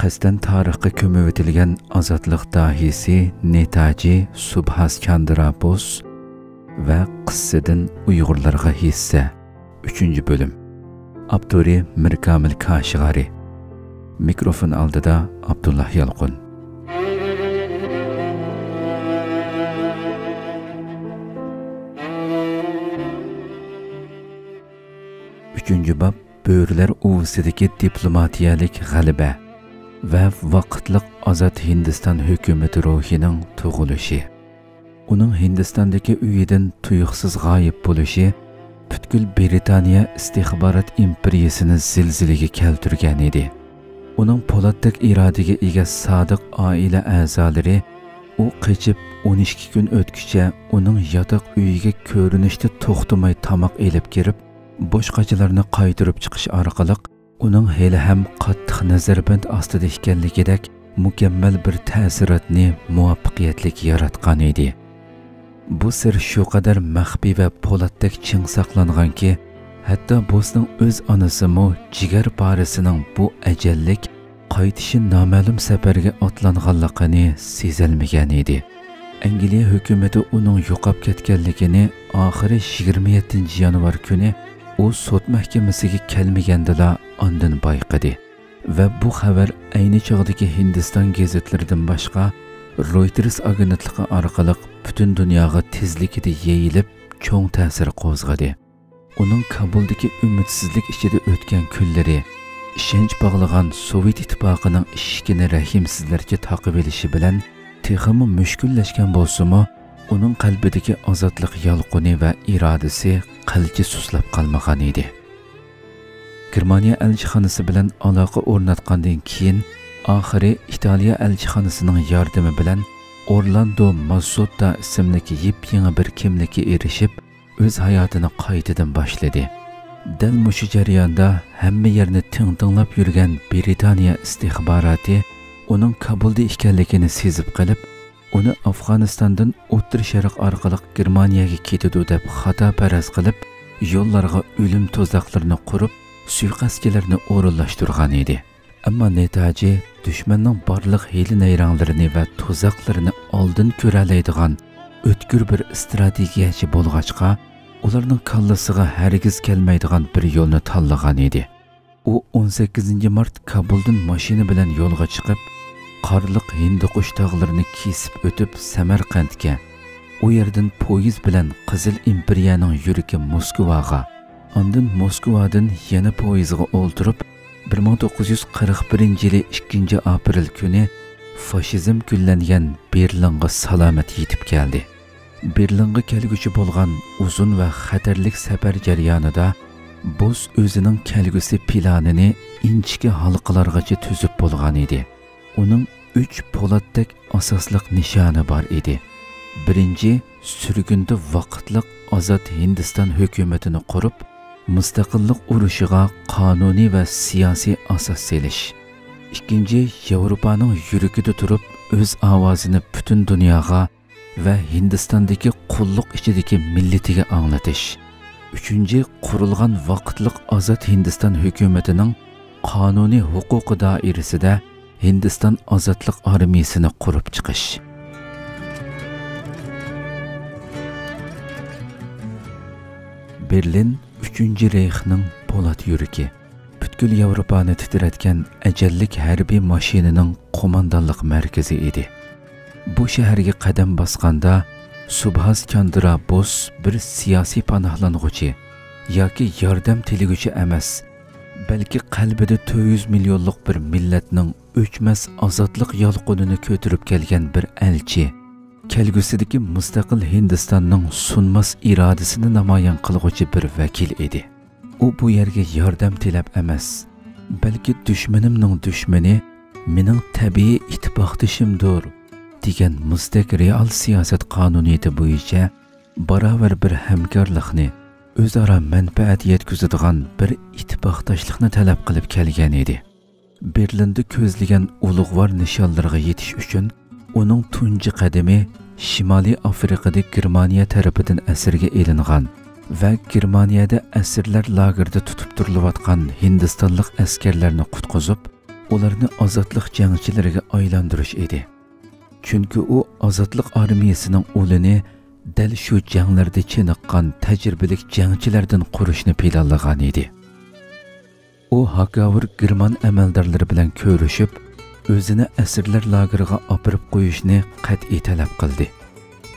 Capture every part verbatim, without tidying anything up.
ئەزەلدىن تارىخقا كۆمۈۋېتىلگەن ئازادلىق داھىيسى نېتاجى سۇبھاس چاندرا بوس ۋە قىسسىدىن ئۇيغۇرلارغا ھېسسە. ئۈچىنچى بۆلۈم. ئاپتورى مىركامىل كاشغارى. مىكروفون ئالدىدا ئابدۇللا يالقۇن. ئۈچىنچى باب. بۆرىلەر ئۇۋىسىدىكى دىپلوماتىيەلىك غەلىبە ۋە ۋاقىتلىق ئازاد ھىندىستان ھۆكۈمىتى روھىنىڭ تۇغۇلۇشى. ئۇنىڭ ھىندىستاندىكى ئۆيىدىن تۇيۇقسىز غايىب بولۇشى پۈتكۈل بىرىتانىيە ئىستىخبارات ئىمپېرىيىسىنى زىلزىلىگە كەلتۈرگەن ئىدى. ئۇنىڭ پولاتتەك ئىرادىگە ئىگە سادىق ئائىلە ئەزالىرى ئۇ قېچىپ ئون ئىككى كۈن ئۆتكۈچە ئۇنىڭ ياتاق ئۆيىگە كۆرۈنۈشتە توختىماي تاماق ئېلىپ كىرىپ، بوش قاچىلارنى قايتۇرۇپ چىقىش ئارقىلىق ئۇنىڭ ھېلىھەم قاتتىق نەزەربەند ئاستىدا ئىكەنلىكىدەك مۇكەممەل بىر تەسىراتنى مۇۋەپپەقىيەتلىك ياراتقان ئىدى. بۇ سىر شۇ قەدەر مەخپىي ۋە پولاتتەك چىڭ ساقلانغانكى، ھەتتا بوسنىڭ ئۆز ئانىسىمۇ جىگەر پارىسىنىڭ بۇ ئەجەللىك، قايتىشى نامەلۇم سەپەرگە ئاتلانغانلىقىنى سېزەلمىگەن ئىدى. ئەنگلىيە ھۆكۈمىتى ئۇنىڭ يوقاپ كەتكەنلىكىنى ئاخىرى يىگىرمە يەتتىنچى يانۋار كۈنى ئۇ سوت مەھكىمىسىگە كەلمىگەندىلا ئاندىن بايقىدى. ۋە بۇ خەۋەر ئەينى چاغدىكى ھىندىستان گېزىتلىرىدىن باشقا، رويتېرس ئاگېنتلىقى ئارقىلىق پۈتۈن دۇنياغا تېزلىكىدە يېيىلىپ، چوڭ تەسىر قوزغىدى. ئۇنىڭ كابۇلدىكى ئۈمىدسىزلىك ئىچىدە ئۆتكەن كۈنلىرى، ئىشەنچ باغلىغان سوۋېت ئىتتىپاقىنىڭ ئىشىكىنى رەھىمسىزلەرچە تاقىۋېلىشى بىلەن تېخىمۇ مۈشكۈللەشكەن بولسىمۇ، ئۇنىڭ قەلبىدىكى ئازادلىق يالقۇنى ۋە ئىرادىسى قىلچە سۇسلاپ قالمىغان ئىدى. گېرمانىيە ئەلچىخانىسى بىلەن ئالاقە ئورناتقاندىن كېيىن، ئاخىرى ئىتالىيە ئەلچىخانىسىنىڭ ياردىمى بىلەن ئورلاندو ماززوتتا ئىسىملىك يېپيېڭى بىر كىملىككە ئېرىشىپ، ئۆز ھاياتىنى قايتىدىن باشلىدى. دەل مۇشۇ جەرياندا ھەممە يەرنى تىڭتىڭلاپ يۈرگەن بىرىتانىيە ئىستىخباراتى ئۇنىڭ كابۇلدا ئىكەنلىكىنى سېزىپ قېلىپ، ئۇنى ئافغانىستاندىن ئوتتۇرا شەرق ئارقىلىق گېرمانىيەگە كېتىدۇ دەپ خاتا پەرەز قىلىپ، يوللارغا ئۆلۈم تۇزاقلىرىنى قۇرۇپ، سۇيىقەستچىلەرنى ئورۇنلاشتۇرغان ئىدى. ئەمما نېتاجى دۈشمەننىڭ بارلىق ھىيلە-نەيرەڭلىرىنى ۋە تۇزاقلىرىنى ئالدىن كۆرەلەيدىغان ئۆتكۈر بىر ئىستراتېگىيەچى بولغاچقا، ئۇلارنىڭ كاللىسىغا ھەرگىز كەلمەيدىغان بىر يولنى تاللىغان ئىدى. ئۇ ئون سەككىزىنچى مارت كابۇلدىن ماشىنا بىلەن يولغا چىقىپ، قارلىق ھىندىقۇش تاغلىرىنى كېسىپ ئۆتۈپ سەمەرقەنتكە، ئۇ يەردىن پويىز بىلەن قىزىل ئىمپېرىيەنىڭ يۈرىكى موسكۋاغا، ئاندىن موسكۋادىن يەنە پويىزغا ئولتۇرۇپ، بىر مىڭ توققۇز يۈز قىرىق بىرىنچى يىلى ئىككىنچى ئاپرېل كۈنى فاشىزم گۈللەنگەن بېرلىنغا سالامەت يېتىپ كەلدى. بېرلىنغا كەلگۈچى بولغان ئۇزۇن ۋە خەتەرلىك سەپەر جەريانىدا بوس ئۆزىنىڭ كەلگۈسى پىلانىنى ئىنچىكە ھالقىلارغىچە تۈزۈپ بولغان ئىدى. ئۇنىڭ ئۈچ پولاتتەك ئاساسلىق نىشانى بار ئىدى. بىرىنچى، سۈرگۈندە ۋاقىتلىق ئازاد ھىندىستان ھۆكۈمىتىنى قۇرۇپ، مۇستەقىللىق ئۇرۇشىغا قانۇنىي ۋە سىياسىي ئاساس سېلىش. ئىككىنچى، ياۋروپانىڭ يۈرىكىدە تۇرۇپ، ئۆز ئاۋازىنى پۈتۈن دۇنياغا ۋە ھىندىستاندىكى قۇللۇق ئىچىدىكى مىللىتىگە ئاڭلىتىش. ئۈچىنچى، قۇرۇلغان ۋاقىتلىق ئازاد ھىندىستان ھۆكۈمىتىنىڭ قانۇنىي ھوقۇقى دائىرىسىدە ھىندىستان ئازادلىق ئارمىيىسىنى قۇرۇپ چىقىش. بېرلىن ئۈچىنچى رېيخنىڭ پولات يۈرىكى. پۈتكۈل ياۋروپانى تىترەتكەن ئەجەللىك ھەربىي ماشىنىنىڭ قوماندانلىق مەركىزى ئىدى. بۇ شەھەرگە قەدەم باسقاندا، سۇبھاس چاندرا بوس بىر سىياسىي پاناھلانغۇچى ياكى ياردەم تىلىگۈچى ئەمەس، بەلكى قەلبىدە تۆت يۈز مىليونلۇق بىر مىللەتنىڭ ئۆچمەس ئازادلىق يالقۇنىنى كۆتۈرۈپ كەلگەن بىر ئەلچى، كەلگۈسىدىكى مۇستەقىل ھىندىستاننىڭ سۇنماس ئىرادىسىنى نامايان قىلغۇچى بىر ۋەكىل ئىدى. ئۇ بۇ يەرگە ياردەم تىلەپ ئەمەس، بەلكى دۈشمىنىمنىڭ دۈشمىنى مېنىڭ تەبىئىي ئىتتىپاقدىشىمدۇر، دېگەن مۇزدەك رېئال سىياسەت قانۇنىيىتى بويىچە باراۋەر بىر ھەمكارلىقنى، ئۆزئارا مەنپەئەت يەتكۈزىدىغان بىر ئىتتىپاقداشلىقنى تەلەپ قىلىپ كەلگەن ئىدى. بېرلىندا كۆزلىگەن ئۇلۇغۋار نىشانلىرىغا يېتىش ئۈچۈن ئۇنىڭ تۇنجى قەدىمى شىمالىي ئافرىقىدا گېرمانىيە تەرىپىدىن ئەسىرگە ئېلىنغان ۋە گېرمانىيەدە ئەسىرلەر لاگېرىدا تۇتۇپ تۇرۇلۇۋاتقان ھىندىستانلىق ئەسكەرلەرنى قۇتقۇزۇپ، ئۇلارنى ئازادلىق جەڭچىلىرىگە ئايلاندۇرۇش ئىدى. چۈنكى ئۇ ئازادلىق ئارمىيىسىنىڭ ئۇلىنى دەل شۇ جەڭلەردە چېنىققان تەجرىبىلىك جەڭچىلەردىن قۇرۇشنى پىلانلىغان ئىدى. ئۇ ھاكاۋۇر گېرمان ئەمەلدارلىرى بىلەن كۆرۈشۈپ، ئۆزىنى ئەسىرلەر لاگېرىغا ئاپىرىپ قويۇشنى قەتئىي تەلەپ قىلدى.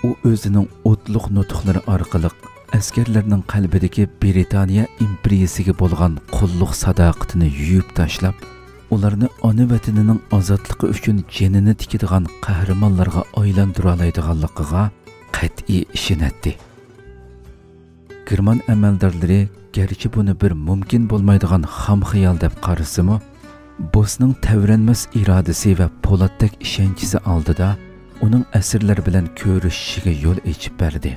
ئۇ ئۆزىنىڭ ئوتلۇق نۇتۇقلىرى ئارقىلىق ئەسكەرلەرنىڭ قەلبىدىكى برىتانىيە ئىمپېرىيىسىگە بولغان قۇللۇق ساداقىتىنى يۇيۇپ تاشلاپ، ئۇلارنى ئانا ۋەتىنىنىڭ ئازادلىقى ئۈچۈن جېنىنى تىكىدىغان قەھرىمانلارغا ئايلاندۇرالايدىغانلىقىغا قەتئىي ئىشىنەتتى. گېرمان ئەمەلدارلىرى گەرچە بۇنى بىر مۇمكىن بولمايدىغان خام خىيال دەپ قارىسىمۇ، بوسنىڭ تەۋرەنمەس ئىرادىسى ۋە پولاتتەك ئىشەنچىسى ئالدىدا ئۇنىڭ ئەسىرلەر بىلەن كۆرۈشۈشىگە يول ئېچىپ بەردى.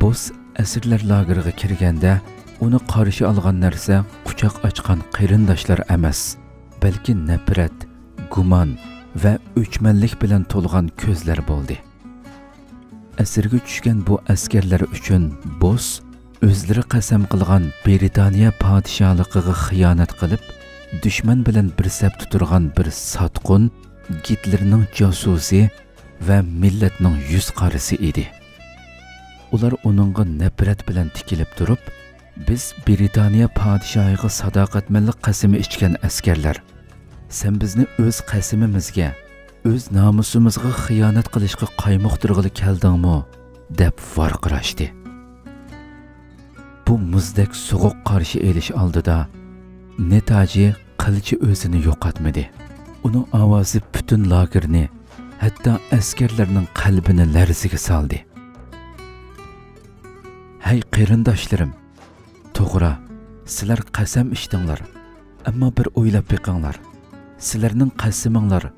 بوس ئەسىرلەر لاگېرىغا كىرگەندە، ئۇنى قارشى ئالغان نەرسە قۇچاق ئاچقان قېرىنداشلار ئەمەس، بەلكى نەپرەت، گۇمان ۋە ئۆچمەنلىك بىلەن تولغان كۆزلەر بولدى. ئەسىرگە چۈشكەن بۇ ئەسكەرلەر ئۈچۈن بوس ئۆزلىرى قەسەم قىلغان برىتانىيە پادىشاھلىقىغا خىيانەت قىلىپ، دۈشمەن بىلەن بىر سەپتە تۇرغان بىر ساتقۇن، گىتلېرنىڭ جاسۇسى ۋە مىللەتنىڭ يۈز قارىسى ئىدى. ئۇلار ئۇنىڭغا نەپرەت بىلەن تىكىلىپ تۇرۇپ، «بىز برىتانىيە پادىشاھىغا ساداقەتمەنلىك قەسىمى ئىچكەن ئەسكەرلەر. سەن بىزنى ئۆز قەسىمىمىزگە، ئۆز نامۇسىمىزغا خىيانەت قىلىشقا قايمۇقتۇرغىلى كەلدىڭمۇ؟» دەپ ۋارقىراشتى. بۇ مۇزدەك سوغۇق قارشى ئېلىش ئالدىدا نېتاجى قىلچە ئۆزىنى يوقاتمىدى. ئۇنىڭ ئاۋازى پۈتۈن لاگېرنى، ھەتتا ئەسكەرلەرنىڭ قەلبىنى لەرزىگە سالدى. «ھەي قېرىنداشلىرىم! توغرا، سىلەر قەسەم ئىچتىڭلار. ئەمما بىر ئويلاپ بېقىڭلار. سىلەرنىڭ قەسىمىڭلار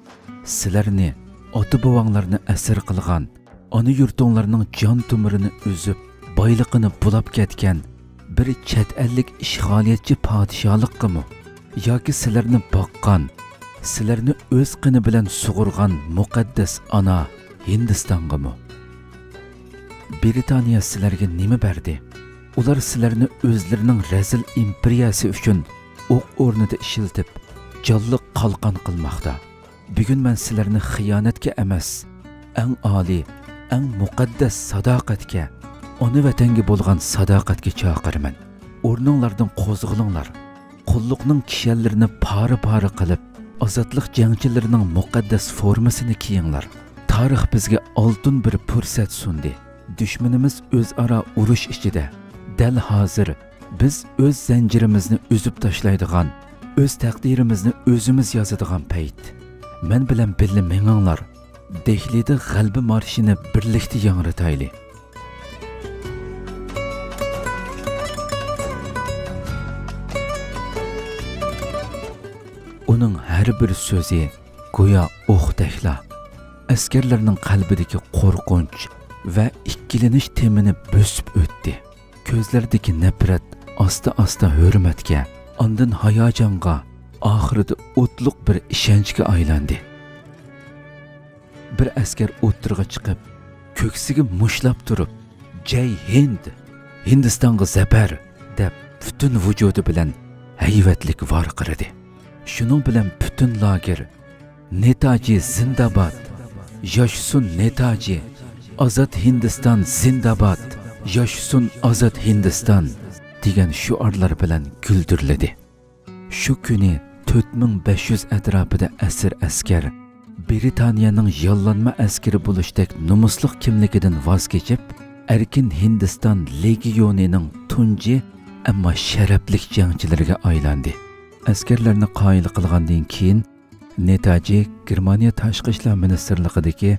سىلەرنى، ئاتا-بوۋاڭلارنى ئەسىر قىلغان، ئانا يۇرتۇڭلارنىڭ جان تومۇرىنى ئۈزۈپ، بايلىقىنى بۇلاپ كەتكەن بىر چەت ئەللىك ئىشغالىيەتچى پادىشاھلىققىمۇ؟ ياكى سىلەرنى باققان، سىلەرنى ئۆز قېنى بىلەن سۇغۇرغان مۇقەددەس ئانا ھىندىستانغىمۇ؟ برىتانىيە سىلەرگە نېمە بەردى؟ ئۇلار سىلەرنى ئۆزلىرىنىڭ رەزىل ئىمپېرىيەسى ئۈچۈن ئوق ئورنىدا ئىشلىتىپ، جانلىق قالقان قىلماقتا. بۈگۈن مەن سىلەرنى خىيانەتكە ئەمەس، ئەڭ ئالىي، ئەڭ مۇقەددەس ساداقەتكە، ئانا ۋەتەنگە بولغان ساداقەتكە چاقىرىمەن. ئورنۇڭلاردىن قوزغىلىڭلار. قۇللۇقنىڭ كىشەنلىرىنى پارە-پارە قىلىپ، ئازادلىق جەڭچىلىرىنىڭ مۇقەددەس فورمىسىنى كىيىڭلار. تارىخ بىزگە ئالتۇن بىر پۇرسەت سۇندى. دۈشمىنىمىز ئۆزئارا ئۇرۇش ئىچىدە. دەل ھازىر بىز ئۆز زەنجىرىمىزنى ئۈزۈپ تاشلايدىغان، ئۆز تەقدىرىمىزنى ئۆزىمىز يازىدىغان پەيت. مەن بىلەن بىللە مېڭىڭلار. دېھلىدا غەلىبە مارشىنى بىرلىكتە ياڭرىتايلى. ئۇنىڭ ھەر بىر سۆزى گويا ئوقتەكلا ئەسكەرلەرنىڭ قەلبىدىكى قورقۇنچ ۋە ئىككىلىنىش تېمىنى بۆسۈپ ئۆتتى. كۆزلەردىكى نەپرەت ئاستا-ئاستا ھۆرمەتكە، ئاندىن ھاياجانغا، ئاخىرىدا ئوتلۇق بىر ئىشەنچكە ئايلاندى. بىر ئەسكەر ئوتتۇرىغا چىقىپ، كۆكسىگە مۇشتلاپ تۇرۇپ، «جەي ھىند! ھىندىستانغا زەپەر!» دەپ، پۈتۈن ۋۇجۇدى بىلەن ھەيۋەتلىك ۋارقىرىدى. شۇنىڭ بىلەن پۈتۈن لاگېر «نېتاجى زىنداباد! ياشىسۇن نېتاجى! ئازاد ھىندىستان زىنداباد! ياشىسۇن ئازاد ھىندىستان!» دېگەن شوئارلار بىلەن گۈلدۈرلىدى. شۇ كۈنى تۆت مىڭ بەش يۈز ئەتراپىدا ئەسىر ئەسكەر، برىتانىيەنىڭ ياللانما ئەسكىرى بولۇشتەك نومۇسلۇق كىملىكىدىن ۋاز كېچىپ، ئەركىن ھىندىستان لېگىيونىنىڭ تۇنجى، ئەمما شەرەپلىك جەڭچىلىرىگە ئايلاندى. ئەسكەرلەرنى قايىل قىلغاندىن كېيىن، نېتاجى گېرمانىيە تاشقى ئىشلار مىنىستىرلىقىدىكى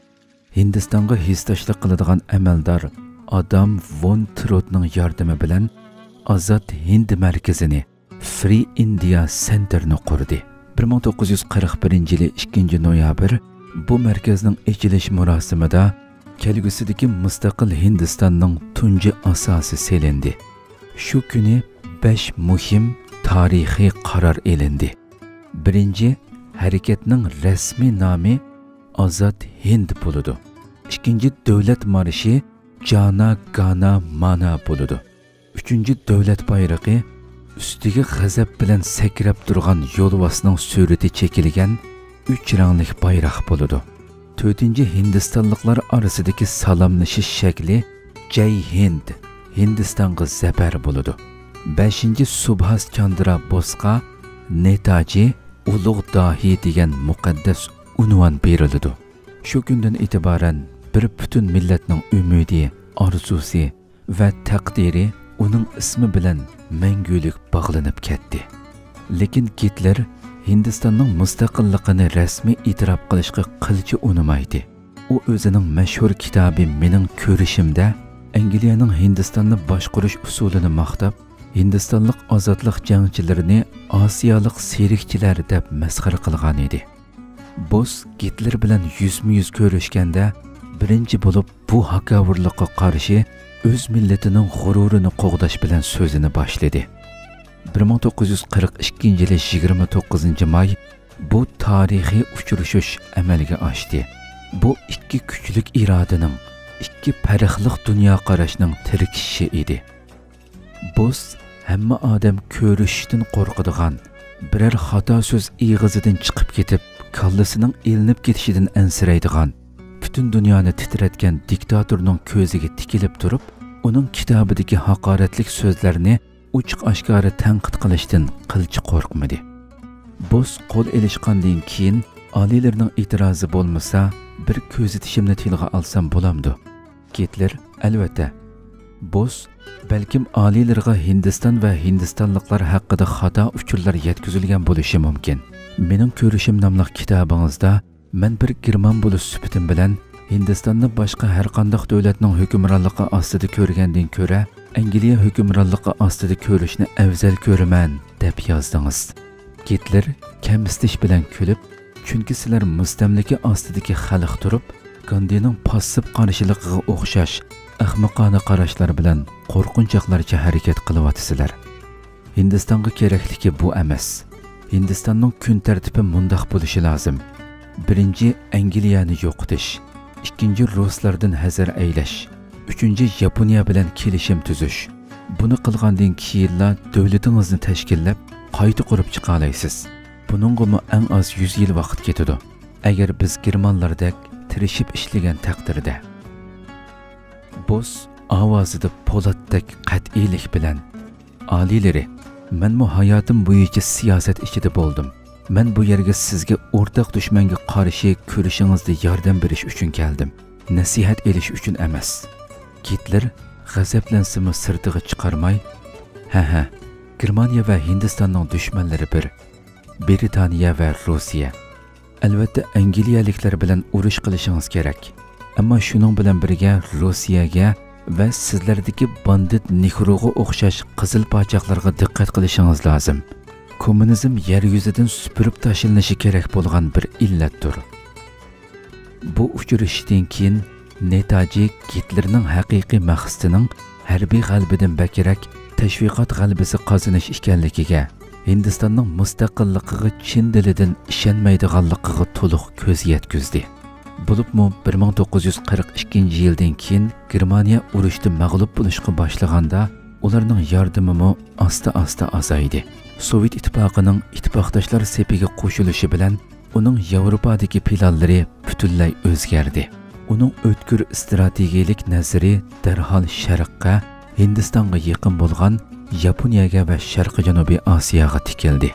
ھىندىستانغا ھېسداشلىق قىلىدىغان ئەمەلدار ئادام ۋون ترودنىڭ ياردىمى بىلەن ئازاد ھىند مەركىزىنى، فرى ئىندىيا سېنتىرنى قۇردى. بىر مىڭ توققۇز يۈز قىرىق بىرىنچى يىلى ئىككىنچى نويابىر بۇ مەركەزنىڭ ئېچىلىش مۇراسىمىدا كەلگۈسىدىكى مۇستەقىل ھىندىستاننىڭ تۇنجى ئاساسى سېلىندى. شۇ كۈنى بەش مۇھىم تارىخىي قارار ئېلىندى. بىرىنچى، ھەرىكەتنىڭ رەسمىي نامى ئازاد ھىند بولىدۇ. ئىككىنچى، دۆلەت مارشى جانا گانا مانا بولىدۇ. ئۈچىنچى، دۆلەت بايرىقى ئۈستىگە غەزەپ بىلەن سەكرەپ تۇرغان يولۋاسنىڭ سۈرىتى چېكىلگەن ئۈچ رەڭلىك بايراق بولىدۇ. تۆتىنچى ھىندىستانلىقلار ئارىسىدىكى سالاملىشىش شەكلى جەي ھىند، ھىندىستانغا زەپەر بولىدۇ. بەشىنچى سۇبھاس چاندرا بوسقا نېتاجى، ئۇلۇغ داھىي دېگەن مۇقەددەس ئۇنۋان بېرىلىدۇ. شۇ كۈندىن ئېتىبارەن بىر پۈتۈن مىللەتنىڭ ئۈمىدى، ئارزۇسى ۋە تەقدىرى ئۇنىڭ ئىسمى بىلەن مەڭگۈلۈك باغلىنىپ كەتتى. لېكىن گىتلېر ھىندىستاننىڭ مۇستەقىللىقىنى رەسمىي ئېتىراپ قىلىشقا قىلچە ئۇنىمايدى. ئۇ ئۆزىنىڭ مەشھۇر كىتابى مېنىڭ كۆرۈشۈمدە ئەنگلىيەنىڭ ھىندىستاننى باشقۇرۇش ئۇسۇلىنى ماختاپ، ھىندىستانلىق ئازادلىق جەڭچىلىرىنى ئاسىيالىق سېرىكچىلەر دەپ مەسخىرە قىلغان ئىدى. بوس گىتلېر بىلەن يۈزمۇ يۈز كۆرۈشكەندە، بىرىنچى بولۇپ بۇ ھاكاۋۇرلۇققا قارشى ئۆز مىللىتىنىڭ غۇرۇرىنى قوغداش بىلەن سۆزىنى باشلىدى. بىر مىڭ توققۇز يۈز قىرىق ئىككىنچى يىلى يىگىرمە توققۇزىنچى ماي بۇ تارىخىي ئۇچرىشىش ئەمەلگە ئاشتى. بۇ ئىككى كۈچلۈك ئىرادىنىڭ، ئىككى پەرقلىق دۇنيا قاراشنىڭ تىركىشىشى ئىدى. بوس ھەممە ئادەم كۆرۈشۈشتىن قورقىدىغان، بىرەر خاتا سۆز ئېغىزىدىن چىقىپ كېتىپ، كاللىسىنىڭ ئېلىنىپ كېتىشىدىن ئەنسىرەيدىغان، پۈتۈن دۇنيانى تىترەتكەن دىكتاتورنىڭ كۆزىگە تىكىلىپ تۇرۇپ، ئۇنىڭ كىتابىدىكى ھاقارەتلىك سۆزلەرنى ئوچۇق-ئاشكارا تەنقىد قىلىشتىن قىلچە قورقمىدى. بوس قول ئېلىشقاندىن كېيىن، ئالىيلىرىنىڭ ئېتىرازى بولمىسا، بىر كۆزىتىشىمنى تىلغا ئالسام بولامدۇ؟ گىتلېر، ئەلۋەتتە. بوس، بەلكىم ئالىيلىرىغا ھىندىستان ۋە ھىندىستانلىقلار ھەققىدە خاتا ئۇچۇرلار يەتكۈزۈلگەن بولۇشى مۇمكىن. مېنىڭ كۆرۈشۈم ناملىق كىتابىڭىزدا مەن بىر گېرمان بولۇش سۈپىتىم بىلەن ھىندىستاننى باشقا ھەرقانداق دۆلەتنىڭ ھۆكۈمرانلىقى ئاستىدا كۆرگەندىن كۆرە، ئەنگلىيە ھۆكۈمرانلىقى ئاستىدا كۆرۈشنى ئەۋزەل كۆرىمەن، دەپ يازدىڭىز. گىتلېر كەمسىتىش بىلەن كۈلۈپ، چۈنكى سىلەر مۇستەملىكە ئاستىدىكى خەلق تۇرۇپ، گاندىنىڭ پاسسىپ قارشىلىقىغا ئوخشاش ئەخمىقانە قاراشلار بىلەن قورقۇنچاقلارچە ھەرىكەت قىلىۋاتىسىلەر. ھىندىستانغا كېرەكلىكى بۇ ئەمەس. ھىندىستاننىڭ كۈن تەرتىپى مۇنداق بولۇشى لازىم. بىرىنچى، ئەنگلىيەنى يوقىتىش. ئىككىنچى، رۇسلاردىن ھەزەر ئەيلەش. ئۈچىنچى، ياپونىيە بىلەن كېلىشىم تۈزۈش. بۇنى قىلغاندىن كېيىنلا دۆلىتىڭىزنى تەشكىللەپ، قايتا قۇرۇپ چىقالايسىز. بۇنىڭغىمۇ ئەڭ ئاز يۈز يىل ۋاقىت كېتىدۇ، ئەگەر بىز گېرمانلاردەك تىرىشىپ ئىشلىگەن تەقدىردە. بوس ئاۋازىدا پولاتتەك قەتئىيلىك بىلەن، ئالىيلىرى، مەنمۇ ھاياتىم بويىچە سىياسەت ئىچىدە بولدۇم. مەن بۇ يەرگە سىزگە ئورتاق دۈشمەنگە قارشى كۈرىشىڭىزدە ياردەم بېرىش ئۈچۈن كەلدىم، نەسىھەت ئېلىش ئۈچۈن ئەمەس. گىتلېر غەزەپلەنسىمۇ سىرتىغا چىقارماي، ھە، ھە، گېرمانىيە ۋە ھىندىستاننىڭ دۈشمەنلىرى بىر، بىرىتانىيە ۋە روسىيە. ئەلۋەتتە، ئەنگلىيەلىكلەر بىلەن ئۇرۇش قىلىشىڭىز كېرەك. ئەمما شۇنىڭ بىلەن بىرگە روسىيەگە ۋە سىزلەردىكى باندىت نېھرۇغا ئوخشاش قىزىل پاچاقلارغا دىققەت قىلىشىڭىز لازىم. كوممۇنىزم يەر يۈزىدىن سۈپۈرۈپ تاشلىنىشى كېرەك بولغان بىر ئىللەتتۇر. بۇ ئۇچرىشىشتىن كېيىن نېتاجى گىتلېرنىڭ ھەقىقىي مەقسىتىنىڭ ھەربىي غەلىبىدىن بەكرەك تەشۋىقات غەلىبىسى قازىنىش ئىكەنلىكىگە، ھىندىستاننىڭ مۇستەقىللىقىغا چىن دىلىدىن ئىشەنمەيدىغانلىقىغا تولۇق كۆز يەتكۈزدى. بولۇپمۇ بىر مىڭ توققۇز يۈز قىرىق ئىككىنچى يىلدىن كېيىن گېرمانىيە ئۇرۇشتا مەغلۇپ بولۇشقا باشلىغاندا، ئۇلارنىڭ ياردىمىمۇ ئاستا-ئاستا ئازايدى. سوۋېت ئىتتىپاقىنىڭ ئىتتىپاقداشلار سېپىگە قوشۇلۇشى بىلەن ئۇنىڭ ياۋروپادىكى پىلانلىرى پۈتۈنلەي ئۆزگەردى. ئۇنىڭ ئۆتكۈر ئىستراتېگىيەلىك نەزىرى دەرھال شەرققە، ھىندىستانغا يېقىن بولغان ياپونىيەگە ۋە شەرقىي جەنۇبىي ئاسىياغا تىكىلدى.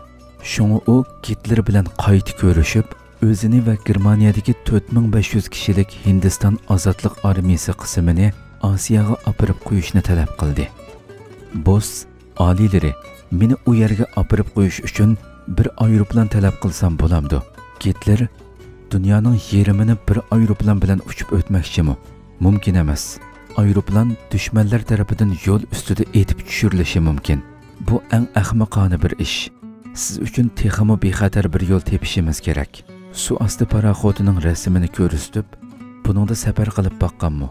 شۇڭا ئۇ گىتلېر بىلەن قايتا كۆرۈشۈپ، ئۆزىنى ۋە گېرمانىيەدىكى تۆت مىڭ بەش يۈز كىشىلىك ھىندىستان ئازادلىق ئارمىيىسى قىسمىنى ئاسىياغا ئاپىرىپ قويۇشنى تەلەپ قىلدى. بوس، ئالىيلىرى، مېنى ئۇ يەرگە ئاپىرىپ قويۇش ئۈچۈن بىر ئايروپىلان تەلەپ قىلسام بولامدۇ؟ گىتلېر، دۇنيانىڭ يېرىمىنى بىر ئايروپىلان بىلەن ئۇچۇپ ئۆتمەكچىمۇ؟ مۇمكىن ئەمەس. ئايروپىلان دۈشمەنلەر تەرىپىدىن يول ئۈستىدە ئېتىپ چۈشۈرۈلۈشى مۇمكىن. بۇ ئەڭ ئەخمىقانە بىر ئىش. سىز ئۈچۈن تېخىمۇ بىخەتەر بىر يول تېپىشىمىز كېرەك. سۇ ئاستى پاراخوتىنىڭ رەسىمىنى كۆرسىتىپ، بۇنىڭدا سەپەر قىلىپ باققانمۇ؟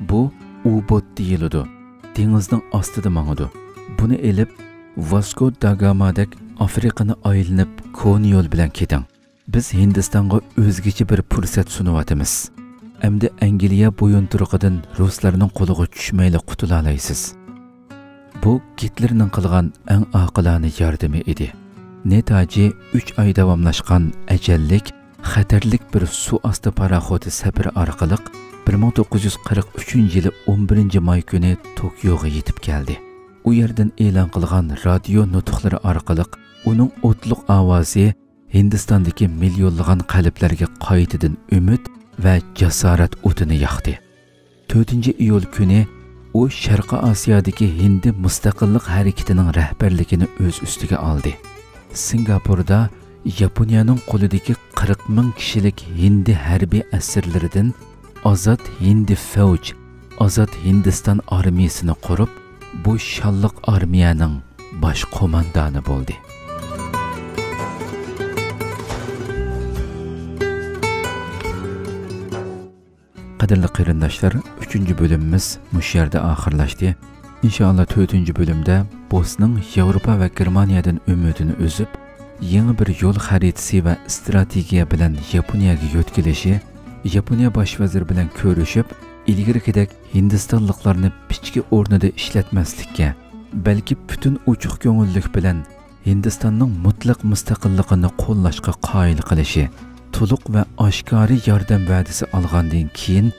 بۇ ئۇ بوت دېيىلىدۇ. دېڭىزنىڭ ئاستىدا ماڭىدۇ. بۇنى ئېلىپ، ۋاسكو دا گامادەك ئافرىقىنى ئايلىنىپ، كونا يول بىلەن كېتىڭ. بىز ھىندىستانغا ئۆزگىچە بىر پۇرسەت سۇنۇۋاتىمىز. ئەمدى ئەنگلىيە بويۇنتۇرۇقىدىن رۇسلارنىڭ قولىغا چۈشمەيلا قۇتۇلالايسىز. بۇ گىتلېرنىڭ قىلغان ئەڭ ئاقىلانە ياردىمى ئىدى. نېتاجى ئۈچ ئاي داۋاملاشقان ئەجەللىك، خەتەرلىك بىر سۇ ئاستى پاراخوتى سەپىرى ئارقىلىق بىر مىڭ توققۇز يۈز قىرىق ئۈچىنچى يىلى ئون بىرىنچى ماي كۈنى توكيوغا يېتىپ كەلدى. ئۇ يەردىن ئېلان قىلغان رادىيو نۇتۇقلىرى ئارقىلىق ئۇنىڭ ئوتلۇق ئاۋازى ھىندىستاندىكى مىليونلىغان قەلبلەرگە قايتىدىن ئۈمىد ۋە جاسارەت ئوتىنى ياقتى. تۆتىنچى ئىيۇل كۈنى ئۇ شەرقىي ئاسىيادىكى ھىندى مۇستەقىللىق ھەرىكىتىنىڭ رەھبەرلىكىنى ئۆز ئۈستىگە ئالدى. سىنگاپوردا ياپونىيەنىڭ قولىدىكى قىرىق مىڭ كىشىلىك ھىندى ھەربىي ئەسىرلىرىدىن ئازاد ھىندى فەۋج، ئازاد ھىندىستان ئارمىيىسىنى قۇرۇپ، بۇ شانلىق ئارمىيەنىڭ باش قوماندانى بولدى. قەدىرلىك قېرىنداشلار، ئۈچىنچى بۆلۈمىمىز مۇشۇ يەردە ئاخىرلاشتى. ئىنشائاللا، تۆتىنچى بۆلۈمدە بوسنىڭ ياۋروپا ۋە گېرمانىيەدىن ئۈمىدىنى ئۈزۈپ، يېڭى بىر يول خەرىتىسى ۋە ئىستراتېگىيە بىلەن ياپونىيەگە يۆتكىلىشى، ياپونىيە باش ۋەزىرى بىلەن كۆرۈشۈپ، ئىلگىرىكىدەك ھىندىستانلىقلارنى پىچكە ئورنىدا ئىشلەتمەسلىككە، بەلكى پۈتۈن ئوچۇق كۆڭۈللۈك بىلەن ھىندىستاننىڭ مۇتلەق مۇستەقىللىقىنى قوللاشقا قايىل قىلىشى، تولۇق ۋە ئاشكارا ياردەم ۋەدىسى ئالغاندىن كېيىن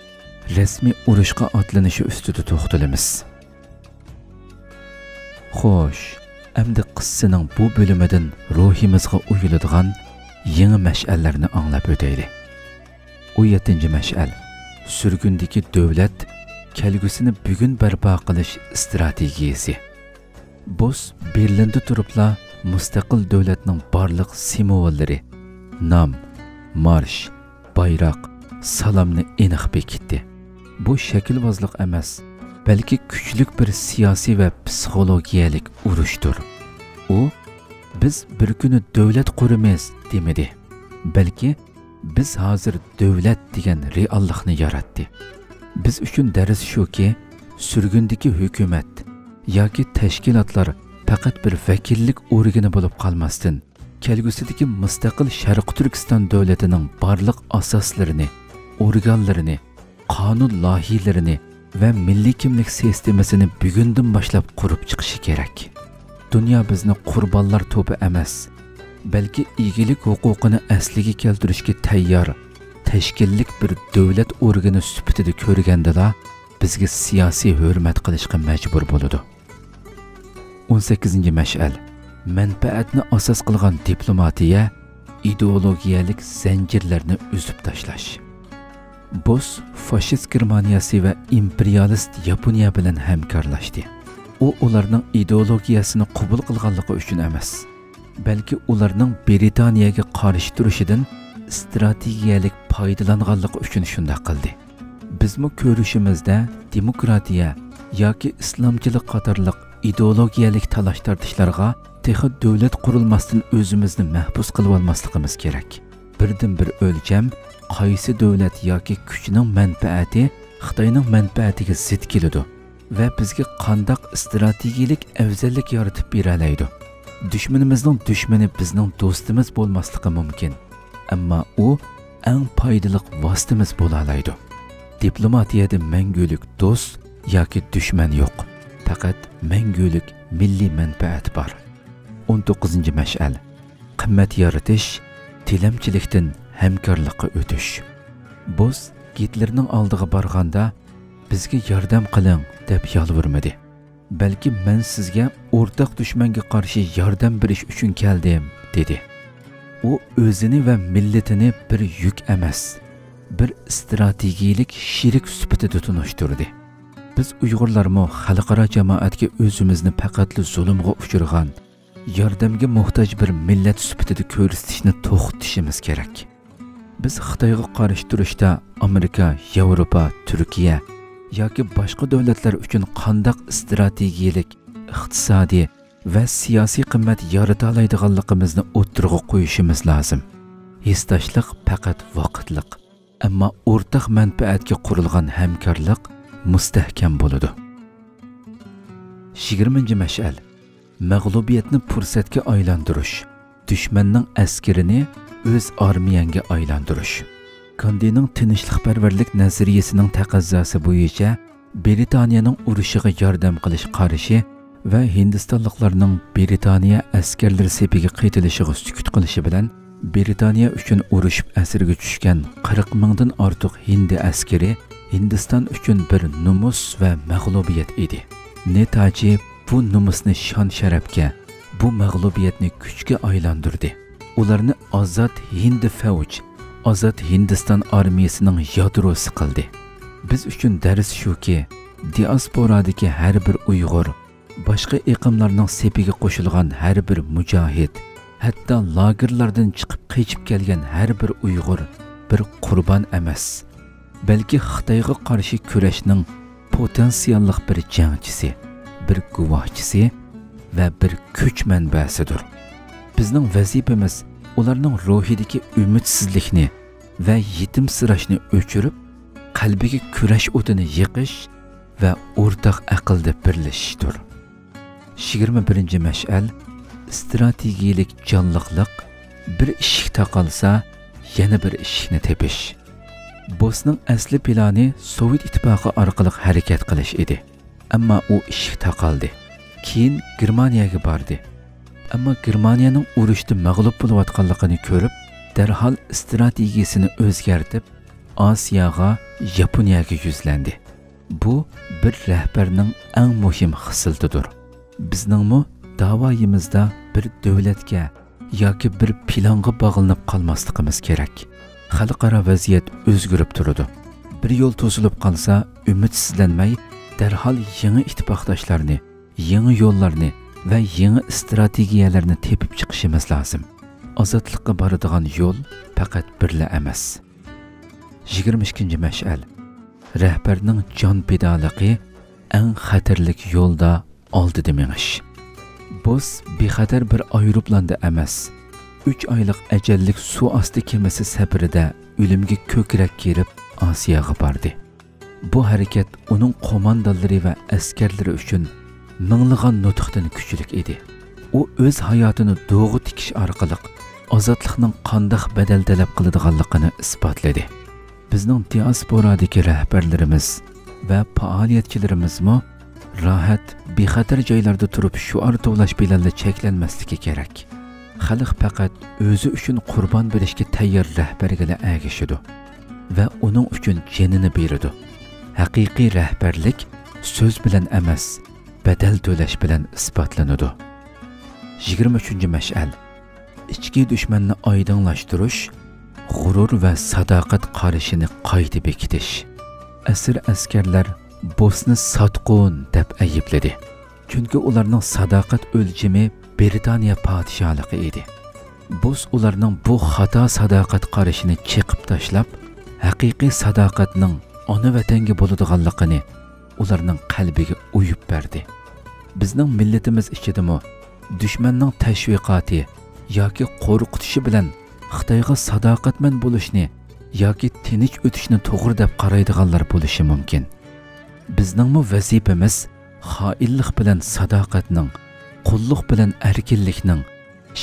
رەسمىي ئۇرۇشقا ئاتلىنىشى ئۈستىدە توختىلىمىز. خوش، ئەمدى قىسسىنىڭ بۇ بۆلۈمىدىن روھىمىزغا ئويۇلىدىغان يېڭى مەشئەللەرنى ئاڭلاپ ئۆتەيلى. ئون يەتتىنچى مەشئەل، سۈرگۈندىكى دۆلەت كەلگۈسىنى بۈگۈن بەرپا قىلىش ئىستراتېگىيىسى. بوس بېرلىندا تۇرۇپلا مۇستەقىل دۆلەتنىڭ بارلىق سىمۋوللىرى، نام، مارش، بايراق، سالامنى ئېنىق بېكىتتى. بۇ شەكىلۋازلىق ئەمەس، بەلكى كۈچلۈك بىر سىياسىي ۋە پسىخولوگىيەلىك ئۇرۇشتۇر. ئۇ، «بىز بىر كۈنى دۆلەت قۇرىمىز» دېمىدى، بەلكى «بىز ھازىر دۆلەت» دېگەن رېئاللىقنى ياراتتى. بىز ئۈچۈن دەرس شۇكى، سۈرگۈندىكى ھۆكۈمەت ياكى تەشكىلاتلار پەقەت بىر ۋەكىللىك ئورگىنى بولۇپ قالماستىن، كەلگۈسىدىكى مۇستەقىل شەرقىي تۈركىستان دۆلىتىنىڭ بارلىق ئاساسلىرىنى، ئورگانلىرىنى، قانۇن لايىھىلىرىنى ۋە مىللىي كىملىك سىستېمىسىنى بۈگۈندىن باشلاپ قۇرۇپ چىقىشى كېرەك. دۇنيا بىزنى قۇربانلار توپى ئەمەس، بەلكى ئىگىلىك ھوقۇقىنى ئەسلىگە كەلتۈرۈشكە تەييار، تەشكىللىك بىر دۆلەت ئورگىنى سۈپىتىدە كۆرگەندىلا، بىزگە سىياسىي ھۆرمەت قىلىشقا مەجبۇر بولىدۇ. ئون سەككىزىنچى مەشئەل، مەنپەئەتنى ئاساس قىلغان دىپلوماتىيە، ئىدېئولوگىيەلىك زەنجىرلەرنى ئۈزۈپ تاشلاش. بوس فاشىست گېرمانىيەسى ۋە ئىمپېرىيالىست ياپونىيە بىلەن ھەمكارلاشتى. ئۇ ئۇلارنىڭ ئىدېئولوگىيەسىنى قوبۇل قىلغانلىقى ئۈچۈن ئەمەس، بەلكى ئۇلارنىڭ برىتانىيەگە قارشى تۇرۇشىدىن ئىستراتېگىيەلىك پايدىلانغانلىقى ئۈچۈن شۇنداق قىلدى. بىزمۇ كۆرۈشىمىزدە دېموكراتىيە ياكى ئىسلامچىلىق قاتارلىق ئىدېئولوگىيەلىك تالاش-تارتىشلارغا تېخى دۆلەت قۇرۇلماستىن ئۆزىمىزنى مەھپۇز قىلىۋالماسلىقىمىز كېرەك. بىردىنبىر ئۆلچەم، قايسى دۆلەت ياكى كۈچنىڭ مەنپەئەتى خىتاينىڭ مەنپەئەتىگە زىت كېلىدۇ ۋە بىزگە قانداق ئىستراتېگىيەلىك ئەۋزەللىك يارىتىپ بېرەلەيدۇ؟ دۈشمىنىمىزنىڭ دۈشمىنى بىزنىڭ دوستىمىز بولماسلىقى مۇمكىن، ئەمما ئۇ ئەڭ پايدىلىق ۋاسىتىمىز بولالايدۇ. دىپلوماتىيەدە مەڭگۈلۈك دوست ياكى دۈشمەن يوق، پەقەت مەڭگۈلۈك مىللىي مەنپەئەت بار. ئون توققۇزىنچى مەشئەل، قىممەت يارىتىش، تىلەمچىلىكتىن ھەمكارلىققا ئۆتۈش. بوس گىتلېرنىڭ ئالدىغا بارغاندا، «بىزگە ياردەم قىلىڭ» دەپ يالۋۇرمىدى. «بەلكى مەن سىزگە ئورتاق دۈشمەنگە قارشى ياردەم بېرىش ئۈچۈن كەلدىم» دېدى. ئۇ ئۆزىنى ۋە مىللىتىنى بىر يۈك ئەمەس، بىر ئىستراتېگىيەلىك شېرىك سۈپىتىدە تونۇشتۇردى. بىز ئۇيغۇرلارمۇ خەلقئارا جامائەتكە ئۆزىمىزنى پەقەتلا زۇلۇمغا ئۇچرىغان، ياردەمگە موھتاج بىر مىللەت سۈپىتىدە كۆرسىتىشنى توختىتىشىمىز كېرەك. بىز خىتايغا قارشى تۇرۇشتا ئامېرىكا، ياۋروپا، تۈركىيە ياكى باشقا دۆلەتلەر ئۈچۈن قانداق ئىستراتېگىيەلىك، ئىقتىسادىي ۋە سىياسىي قىممەت يارىتالايدىغانلىقىمىزنى ئوتتۇرىغا قويۇشىمىز لازىم. ھېسداشلىق پەقەت ۋاقىتلىق، ئەمما ئورتاق مەنپەئەتكە قۇرۇلغان ھەمكارلىق مۇستەھكەم بولىدۇ. يىگىرمىنچى مەشئەل، مەغلۇبىيەتنى پۇرسەتكە ئايلاندۇرۇش، دۈشمەننىڭ ئەسكىرىنى ئۆز ئارمىيەڭگە ئايلاندۇرۇش. گاندىنىڭ تىنچلىقپەرۋەرلىك نەزەرىيىسىنىڭ تەقەززاسى بويىچە بىرىتانىيەنىڭ ئۇرۇشىغا ياردەم قىلىش قارىشى ۋە ھىندىستانلىقلارنىڭ برىتانىيە ئەسكەرلىرى سېپىگە قېتىلىشىغا سۈكۈت قىلىشى بىلەن، برىتانىيە ئۈچۈن ئۇرۇشۇپ ئەسىرگە چۈشكەن قىرىق مىڭدىن ئارتۇق ھىندى ئەسكىرى ھىندىستان ئۈچۈن بىر نومۇس ۋە مەغلۇبىيەت ئىدى. نېتاجى بۇ نومۇسنى شان-شەرەپكە، بۇ مەغلۇبىيەتنى كۈچكە ئايلاندۇردى. ئۇلارنى ئازاد ھىندى فەۋج، ئازاد ھىندىستان ئارمىيىسىنىڭ يادروسى قىلدى. بىز ئۈچۈن دەرس شۇكى، دىئاسپورادىكى ھەر بىر ئۇيغۇر، باشقا ئېقىملارنىڭ سېپىگە قوشۇلغان ھەر بىر مۇجاھىد، ھەتتا لاگېرلاردىن چىقىپ قېچىپ كەلگەن ھەر بىر ئۇيغۇر بىر قۇربان ئەمەس، بەلكى خىتايغا قارشى كۈرەشنىڭ پوتېنسىياللىق بىر جەڭچىسى، بىر گۇۋاھچىسى ۋە بىر كۈچ مەنبەسىدۇر. بىزنىڭ ۋەزىپىمىز ئۇلارنىڭ روھىدىكى ئۈمىدسىزلىكنى ۋە يېتىمسىراشنى ئۆچۈرۈپ، قەلبىگە كۈرەش ئوتىنى يېقىش ۋە ئورتاق ئەقىلدە بىرلىشىشتۇر. يىگىرمە بىرىنچى مەشئەل، ئىستراتېگىيەلىك جانلىقلىق، بىر ئىشىك تاقالسا، يەنە بىر ئىشىكنى تېپىش. بوسنىڭ ئەسلى پىلانى سوۋېت ئىتتىپاقى ئارقىلىق ھەرىكەت قىلىش ئىدى. ئەمما ئۇ ئىشىك تاقالدى. كېيىن گېرمانىيەگە باردى. ئەمما گېرمانىيەنىڭ ئۇرۇشتا مەغلۇپ بولۇۋاتقانلىقىنى كۆرۈپ، دەرھال ئىستراتېگىيىسىنى ئۆزگەرتىپ، ئاسىياغا، ياپونىيەگە يۈزلەندى. بۇ بىر رەھبەرنىڭ ئەڭ مۇھىم خىسلىتىدۇر. بىزنىڭمۇ داۋايىمىزدا بىر دۆلەتكە ياكى بىر پىلانغا باغلىنىپ قالماسلىقىمىز كېرەك. خەلقئارا ۋەزىيەت ئۆزگىرىپ تۇرىدۇ. بىر يول توسۇلۇپ قالسا، ئۈمىدسىزلەنمەي، دەرھال يېڭى ئىتتىپاقداشلارنى، يېڭى يوللارنى ۋە يېڭى ئىستراتېگىيەلەرنى تېپىپ چىقىشىمىز لازىم. ئازادلىققا بارىدىغان يول پەقەت بىرلا ئەمەس. يىگىرمە ئىككىنچى مەشئەل. رەھبەرنىڭ جان پىدالىقى ئەڭ خەتەرلىك يولدا ئالدىدا مېڭىش. بوس بىخەتەر بىر ئايروپىلاندا ئەمەس، ئۈچ ئايلىق ئەجەللىك سۇ ئاستى كېمىسى سەپىرىدە ئۆلۈمگە كۆكرەك كېرىپ، ئاسىياغا باردى. بۇ ھەرىكەت ئۇنىڭ قوماندانلىرى ۋە ئەسكەرلىرى ئۈچۈن مىڭلىغان نۇتۇقتىن كۈچلۈك ئىدى. ئۇ ئۆز ھاياتىنى دوغا تىكىش ئارقىلىق ئازادلىقنىڭ قانداق بەدەل تەلەپ قىلىدىغانلىقىنى ئىسپاتلىدى. بىزنىڭ دىئاسپورادىكى رەھبەرلىرىمىز ۋە پائالىيەتچىلىرىمىزمۇ راھەت، بىخەتەر جايلاردا تۇرۇپ شوئار توۋلاش بىلەنلا چەكلەنمەسلىكى كېرەك. خەلق پەقەت ئۆزى ئۈچۈن قۇربان بېرىشكە تەييار رەھبەرگىلا ئەگىشىدۇ ۋە ئۇنىڭ ئۈچۈن جېنىنى بېرىدۇ. ھەقىقىي رەھبەرلىك سۆز بىلەن ئەمەس، بەدەل تۆلەش بىلەن ئىسپاتلىنىدۇ. يىگىرمە ئۈچىنچى مەشئەل. ئىچكى دۈشمەننى ئايدىڭلاشتۇرۇش، غۇرۇر ۋە ساداقەت قارىشىنى قايتا بېكىتىش. ئەسىر ئەسكەرلەر بوسنى ساتقۇن دەپ ئەيىبلىدى. چۈنكى ئۇلارنىڭ ساداقەت ئۆلچىمى برىتانىيە پادىشاھلىقى ئىدى. بوس ئۇلارنىڭ بۇ خاتا ساداقەت قارىشىنى چېقىپ تاشلاپ، ھەقىقىي ساداقەتنىڭ ئانا ۋەتەنگە بولىدىغانلىقىنى ئۇلارنىڭ قەلبىگە ئويۇپ بەردى. بىزنىڭ مىللىتىمىز ئىچىدىمۇ دۈشمەننىڭ تەشۋىقاتى ياكى قورقۇتۇشى بىلەن خىتايغا ساداقەتمەن بولۇشنى ياكى تىنچ ئۆتۈشنى توغرا دەپ قارايدىغانلار بولۇشى مۇمكىن. بىزنىڭمۇ ۋەزىپىمىز خائىنلىق بىلەن ساداقەتنىڭ، قۇللۇق بىلەن ئەركىنلىكنىڭ،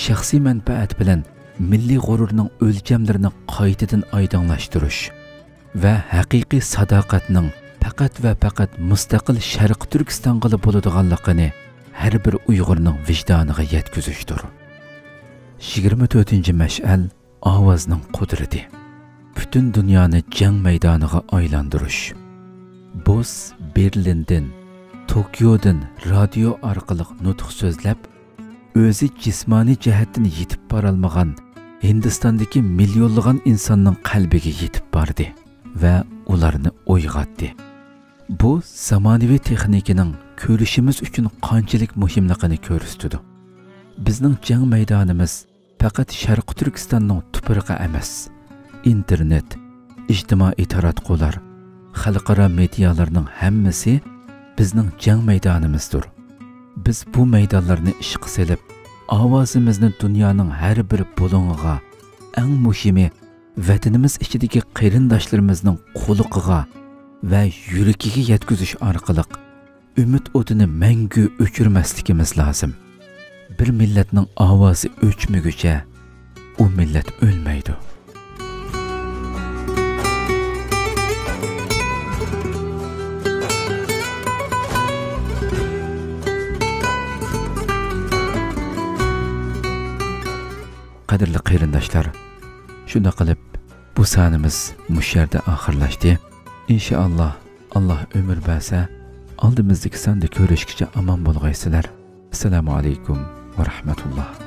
شەخسىي مەنپەئەت بىلەن مىللىي غۇرۇرنىڭ ئۆلچەملىرىنى قايتىدىن ئايدىڭلاشتۇرۇش ۋە ھەقىقىي ساداقەتنىڭ پەقەت ۋە پەقەت مۇستەقىل شەرقىي تۈركىستانغىلا بولىدىغانلىقىنى ھەر بىر ئۇيغۇرنىڭ ۋىجدانىغا يەتكۈزۈشتۇر. يىگىرمە تۆتىنچى مەشئەل، ئاۋازنىڭ قۇدرىتى. پۈتۈن دۇنيانى جەڭ مەيدانىغا ئايلاندۇرۇش. بوس بېرلىندىن، توكيودىن رادىيو ئارقىلىق نۇتۇق سۆزلەپ، ئۆزى جىسمانىي جەھەتتىن يېتىپ بارالمىغان ھىندىستاندىكى مىليونلىغان ئىنساننىڭ قەلبىگە يېتىپ باردى ۋە ئۇلارنى ئويغاتتى. بۇ زامانىۋى تېخنىكىنىڭ كۆرۈشىمىز ئۈچۈن قانچىلىك مۇھىملىقىنى كۆرسىتىدۇ. بىزنىڭ جەڭ مەيدانىمىز پەقەت شەرقىي تۈركىستاننىڭ تۇپرىقى ئەمەس. ئىنتېرنېت، ئىجتىمائىي تاراتقۇلار، خەلقئارا مېدىيالارنىڭ ھەممىسى بىزنىڭ جەڭ مەيدانىمىزدۇر. بىز بۇ مەيدانلارنى ئىشقا سېلىپ، ئاۋازىمىزنى دۇنيانىڭ ھەر بىر بۇلۇڭىغا، ئەڭ مۇھىمى، ۋەتىنىمىز ئىچىدىكى قېرىنداشلىرىمىزنىڭ قۇلىقىغا ۋە يۈرىكىگە يەتكۈزۈش ئارقىلىق ئۈمىد ئوتىنى مەڭگۈ ئۆچۈرمەسلىكىمىز لازىم. بىر مىللەتنىڭ ئاۋازى ئۆچمىگۈچە، ئۇ مىللەت ئۆلمەيدۇ. قەدىرلىك قېرىنداشلار، شۇنداق قىلىپ بۇ سانىمىز مۇشۇ يەردە ئاخىرلاشتى. ئىنشائاللا، ئاللا ئۆمۈر بەرسە، ئالدىمىزدىكى ساندا كۆرۈشكىچە ئامان بولغايسىلەر. ئەسسالامۇ ئەلەيكۇم ۋە رەھمەتۇللا.